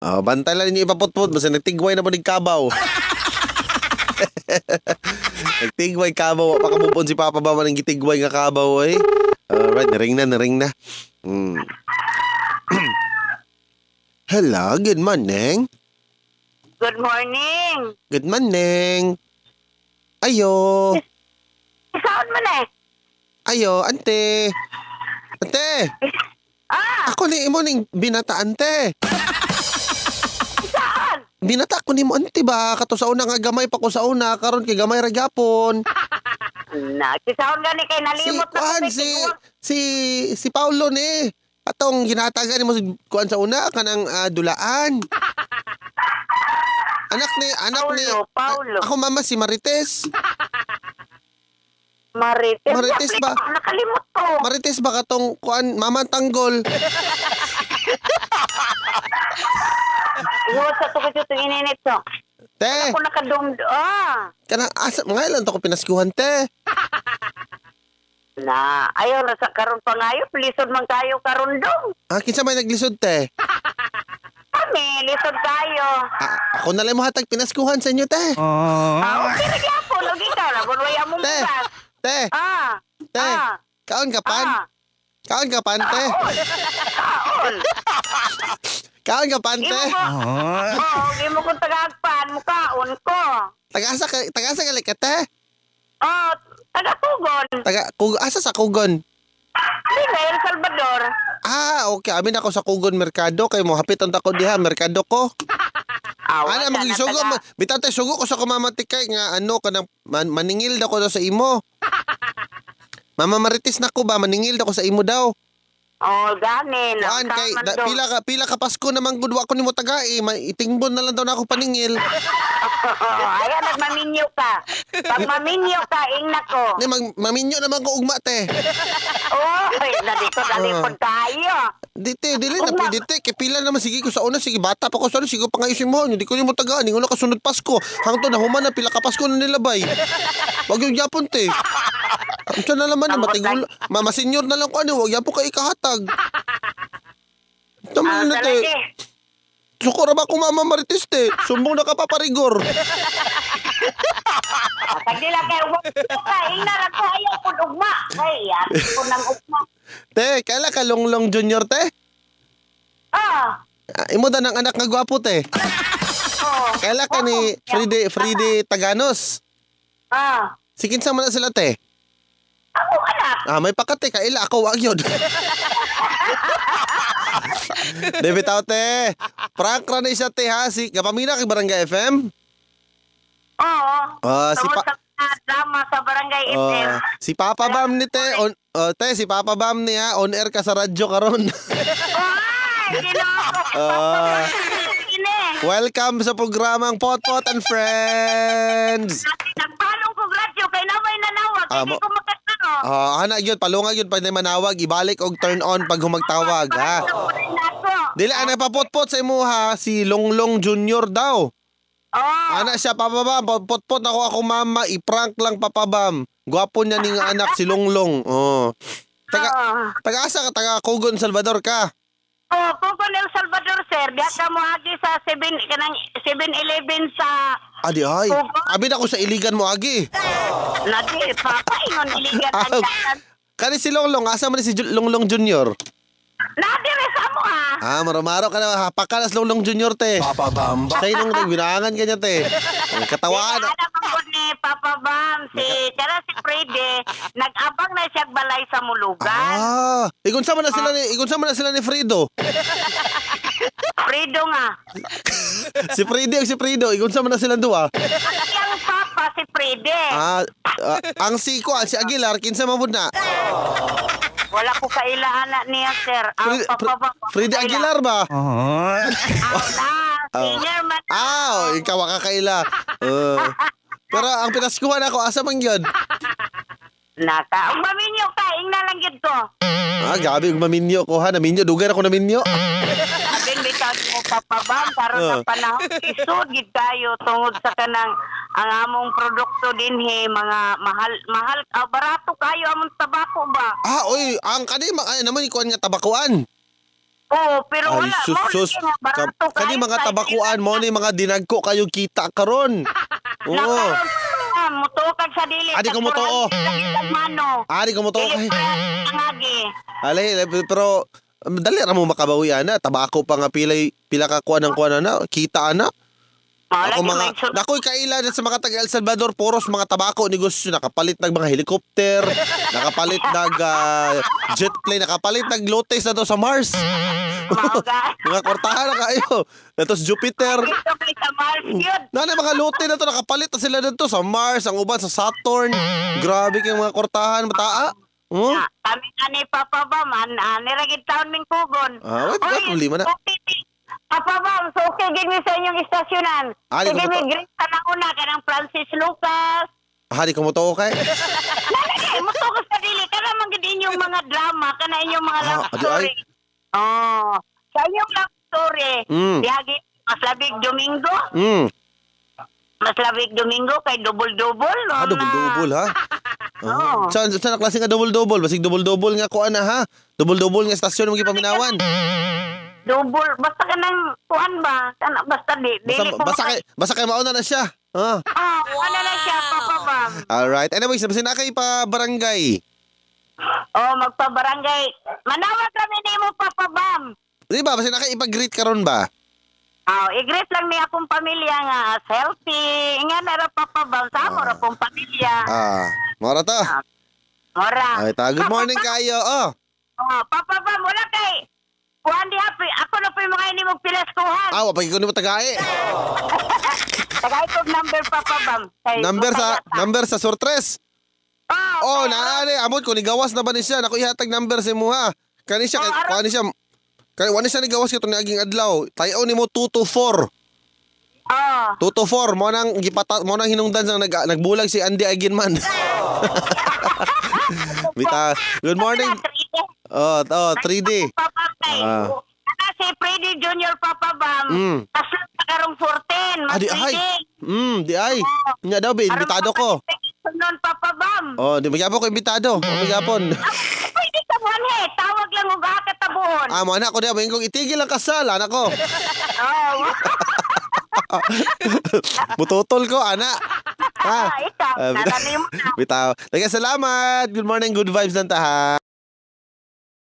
Oh, bantay lang ninyo ipaputput basta nagtigway na po ning kabaw. Nagtigway kabaw, wa pa kamupon si Papa Bam ang gitigway nga kabaw oy. Alright, naring na, naring na. Hello, good morning. Good morning. Good morning. Ayo. Saan man eh? Ayo, ante. Ante. Ah! Ako ni imo ning binata, ante. Saan? Binata ko nimo, ante ba? Kato sa una nga gamay pa ko sa una, karon kay gamay ra gyapon. Na, kisaon gani kay Si nalimot na kuan ko si si si Paulo ni. Atong ginatagan nimo si kuan sa una kanang dulaan. Anak ni Paulo, Paulo. Ako mama si Marites. Marites. Marites ba? Nakalimot ko. Marites ba katong kuan mama tanggol? Iwas sa tukit itong ininit so. Te, Ako nakadum... Ah! kanang asa mga ilan to ko pinaskuhan te. Na, ayaw na sa karon pa ngayon. Lisod man kayo karon dong. Ah, kinsa may naglisod te? Kami, lisod kayo. Ah, ako na lang mo hatag pinaskuhan sa inyo te. Ah, okay na gyapon. Og ikaw na, bunway among Te, bugas. te, Ah! te. Ah! Kaon ka pan? Ah! Kaon ka pan te? Kaon! Kaon ka pan te? Imo ko... Oo, imo kong tagaagpan. Mukaon ko. Tagasa ka, tagasa ka ka te? Oh, taga-tugon. Taga kug asa sa Kugon? Di na, El Salvador. Ah, okay. Amin ako sa Kugon Merkado kay mo hapit ang tako diha merkado ko. Ah, Ana wala na magisugo taga- ma, bitaw tay sugo ko sa kumamatay nga ano kanang maningil daw ko daw sa imo. Mama Marites na ko ba maningil daw ko sa imo daw. Oh, gani. Kuan kay da, pila ka Pasko naman gud wa ko nimo tagai, itingbon na lang daw na ako paningil. Ayan, nagmaminyo ka. Pag maminyo ka, ingna ko. Ni mag maminyo naman ko ugma te. Oy, na dito nalipod tayo. Dite, dili na Ugma. pwede te. Kay pila naman sige ko sa una, sige bata pa ko sa una, sige pa ngayon mo, hindi ko nimo tagaan, ningon na kasunod Pasko. Hangtod na human na pila ka Pasko na nilabay. Wag yung yapon te. Unsa na naman na Tambot matigul, mama senior na lang ko ano, wag yapon kay ikahatag. Tama Ah, na te. talaga. Suko ra ba ko mama Marites te? Sumbong na ka paparigor. Pag dila kay ugma ka, ingna ra ko ayaw pud ugma. Ay, yato ko ng ugma. Te, kaila ka Longlong Junior te? Ah, Ah, imo da ng anak nga gwapo te. oh. Kaila ka ni Fride Fride Taganos. Ah, Si kinsa man na sila te? ako anak. Ah, may pakate kaila ako wag yun. David te. Prank ra na isa te ha si kapamina kay Barangay FM. Oo. Ah, si Tungod pa sa mga drama sa Barangay FM. Ah, si Papa Bam ni te on oh, te si Papa Bam ni ha on air ka sa radyo karon. Ay, Ginoo ko. Ah. Ini. Welcome sa programang Potpot and Friends. Nagpalong ko radyo kay naway nanawag. Ah, Hindi ko makasano. Ah, ana gyud palunga gyud pag manawag ibalik og turn on pag humagtawag ha. Dili ang nagpapotpot sa imuha si Longlong Junior daw. Oh. Ana siya Papa Bam, potpot ako ako mama, i-prank lang Papa Bam. Gwapo niya ning anak si Longlong. Oh. Taga taga asa ka taga Kugon Salvador ka. Oh, Pugon El Salvador sir, diha ka moagi sa 7 kanang 7-Eleven sa Adi ay. Kugon. Abi na ko sa Iligan mo agi. Nadi papa ingon iligan ang dalan. Kani si Longlong, asa man ni si Longlong Junior? Nadi re sa mo ah. Ah, maromaro ka na hapakalas Longlong Junior te. Papa Bam. Say nung binangan kanya te. Ang katawaan. Ana man gud ni Papa Bam si kara si Frede nag-abang na siya balay sa mulugan. Ah, igon sama na sila ni igon sama na sila ni Fredo. Fredo nga. Si Frede ug si Fredo, igon sama na sila duha. Ang iyang papa si Frede. Ah, ah, ang si ko, si Aguilar kinsa man pud na? Wala ko kaila anak niya sir. Ang Papa Bam. Frede Aguilar ba? Ah, na, senior man. Ah, oh, ikaw ka kaila. Pero ang pinaskuhan ako asa man gyud? Naka. Ang maminyo ka, ingna lang gid ko. Ah, gabi ug maminyo ko ha, naminyo dugay ra ko naminyo. Abin bitaw mo Papa Bam karon sa panahon isod gid kayo tungod sa kanang ang among produkto dinhi mga mahal mahal barato kayo among tabako ba. Ah, oy, ang kani ay naman ikuan nga tabakuan. Oo, pero Ay, wala. sus, Mao sus. lagi nga, barato Kani kayo mga sa tabakuan mo ni mga dinagko kayo kita karon. Oo. Nakaroon, mutuo kag sa dili. Ah, di ko mutuo. Mano. Ari ko mo to Dili kay. pa ang agi. Alay, pero dali ra mo makabawi ana, tabako pa nga pilay pila ka kuan ang kuan ana, kita ana. Mao Ako lagi mga may sur- nakoy kaila na sa mga taga El Salvador, puros mga tabako negosyo, nakapalit nag mga helicopter, nakapalit nag jet plane, nakapalit nag lotes na to sa Mars. Mao ga. Mga kwartahan na kayo. Natos Jupiter. Dito kay sa Mars yun. Nana mga lote na to nakapalit na sila dito sa Mars, ang uban sa Saturn. Grabe kay mga kwartahan mataa. Oh. Ah, kami ani Papa Bam, an ani ra gid taon ming kugon. Ah, wait, wait, Oy, problema na. Okay, Papa Bam, so okay gid mi sa inyong istasyonan. Ah, di Sige ko mi greet sa nauna kanang Francis Lucas. Ah, di ko mo to okay. Nalagay mo to sa dili kana man gid inyong mga drama, kana inyong mga love Ah, adi ay. story. Oh, sa inyong love story. Dihagi mas labig Domingo, mas labig Domingo kay double-double. Ah, double-double ha. Oo. Ah. Saan ang klase nga double-double? Basig double-double nga kuan na ha. Double-double nga estasyon mo gipaminawan. Double, basta kanang kuan ba? Kana basta di Basta dili ko basta kay basta kay mauna na siya. Ah. Ah, ano na siya, Papa Bam. All right. Anyways, basin na kay pa barangay. Oh, magpabarangay. Manawag kami nimo, Papa Bam. Di ba? Basin na kay ipag-greet karon ba? Oh, i-greet lang ni akong pamilya nga as healthy. Nga na ra, Papa Bam, sa amo ra pong pamilya. Ah, mora to. Ora. Ay, ta. Good morning kayo. Oh. Oh, Papa Bam, wala kay kuan di happy. Ako na po yung mga ini mong pilaskuhan. Ah, wa pa ko nimo tagae. Tagay kog number, Papa Bam. Kay, Number sa Surtres. Oh, Oh, naani amot ko ni gawas na ba ni siya? Nako ihatag number sa imuha. Kani siya kay Oh, kuan ni siya. Kay wani siya ni gawas kay niaging adlaw. Tayo nimo 224. Oh. 224 mo nang gipata mo nang hinungdan sang nagbulag si Andy Aginman. Bita. Good morning. Oh, oh, 3D. Papa kay. Ah. Ana si Freddy Junior, Papa Bam. Kasal sa karong 14. Ah, di ay. Mas Di ay. Nya daw be imbitado ko. Sunon, Papa Bam. Oh, di magyapon ko imbitado. Oh, magyapon. Pwede ka buwan he. Tawag lang og katabuhon. Ah, mo anak ko di mo itigil ang kasal, anak ko. Oh. Bututol ko, ana. Ha? Ikaw, Ah, nalani mo na. Bitaw. Daghang salamat. Good morning, good vibes lang ta ha.